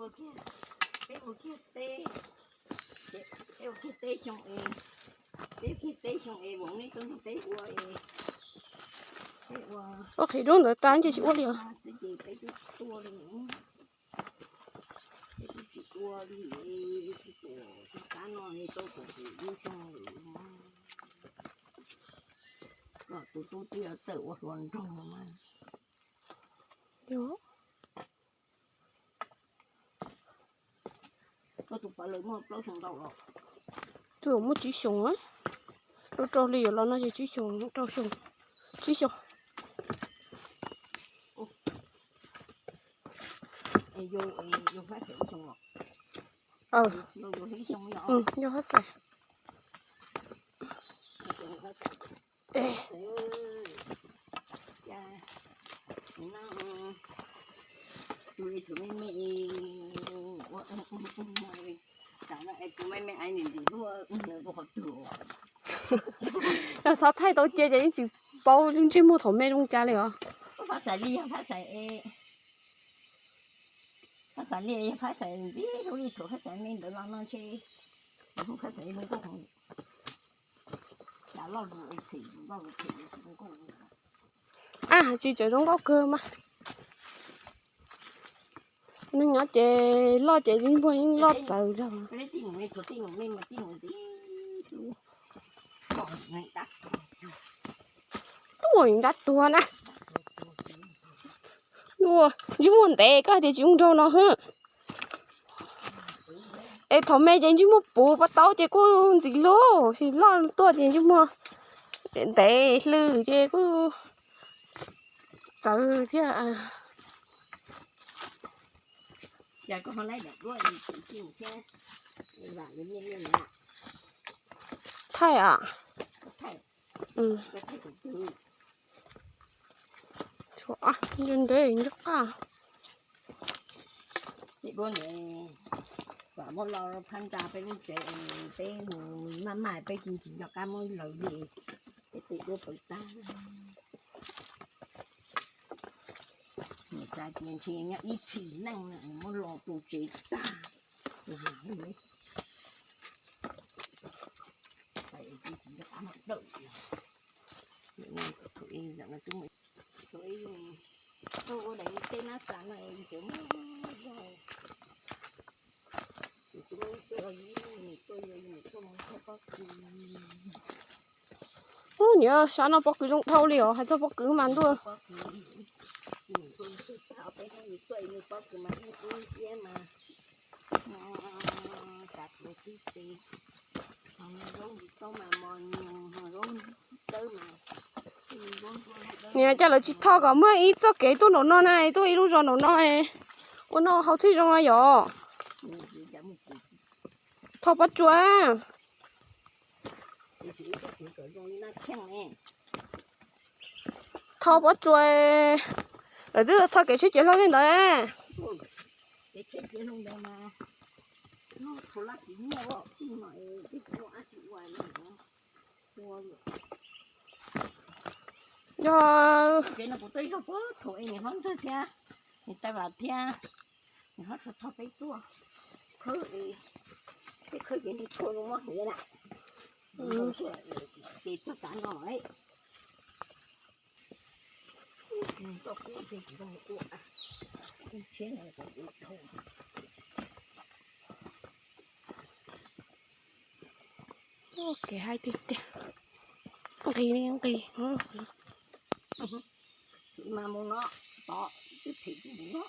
Peb ua kiag teb, peb ua kiag teb xyoo es, peb ua kiag teb xyoo es vauv nej tuaj nrog peb ua es, peb ua, ua qhwv dub ntawd tas ces tsis ua li os. Ces peb twb tuaj li, peb twb tsis ua li, tus kab no tau kaum ib xyoo lawm. Koj tus tub twb yuav tawm ua hluas nraug no mas. Koj tus pov lawv muaj plaub xyoo ntau los? Twb muaj tsib xyoos, rau rau li yuav los no ces tsib xyoos, rau xyoo, tsib xyoos. Yog Fab Xais ib xyoo los? Yog Fab Xais. Yog xav thaij tau cia ces yeej tsis paub ntsej muag thaum me zoo cas li os. Fab Xais li yog Fab Xais, Fab Xais li yog Fab Xais ntxiv, ib thaum Fab Xais me ntawd los no ntshe Fab Xais zoo nkauj, cas loj loj phem zoo nkauj. Ab, tsis tseem zoo nkauj kawg mas. Neeg nyob ces loj ces yeej muag yeej loj txawv zog. Tuaj ntab tuag na. Ntsej muag ntev koj tias tsis zoo nraug no hwb. Es thaum me ces ntsej muag puv pob taub ces kuj ntxim hlub, loj tuaj ces ntsej muag ntev hlwb ces kuj txawv thiab. Thaij a. Ntev ntev nco qab. Vam muab los phab ntsa peb lub tsev, peb mus maj maj peb tsis nco qab muab lawv li, peb tus duab pawv tag. Nws xav tias ntshe nyob ib txhis neej muab los tu tsev tag. Ub, niam, sab no pob kws zoo dhau li os, hais txog pob kws mas ntuj. Niam, cas lawv tsis tho kom muaj ib txoj kev tuaj nraum no na, tuaj ib lub zos nraum no, ua noj haus thiaj zoo no yom. Tho pob tsuas. Tho pob tsuas, lawv twb tho kev tsheb ciav hlau tej ntawd. Yog Kev haib tiag tiag. Nqis li nqis. Mas mus no, tod twb phem twb mus no.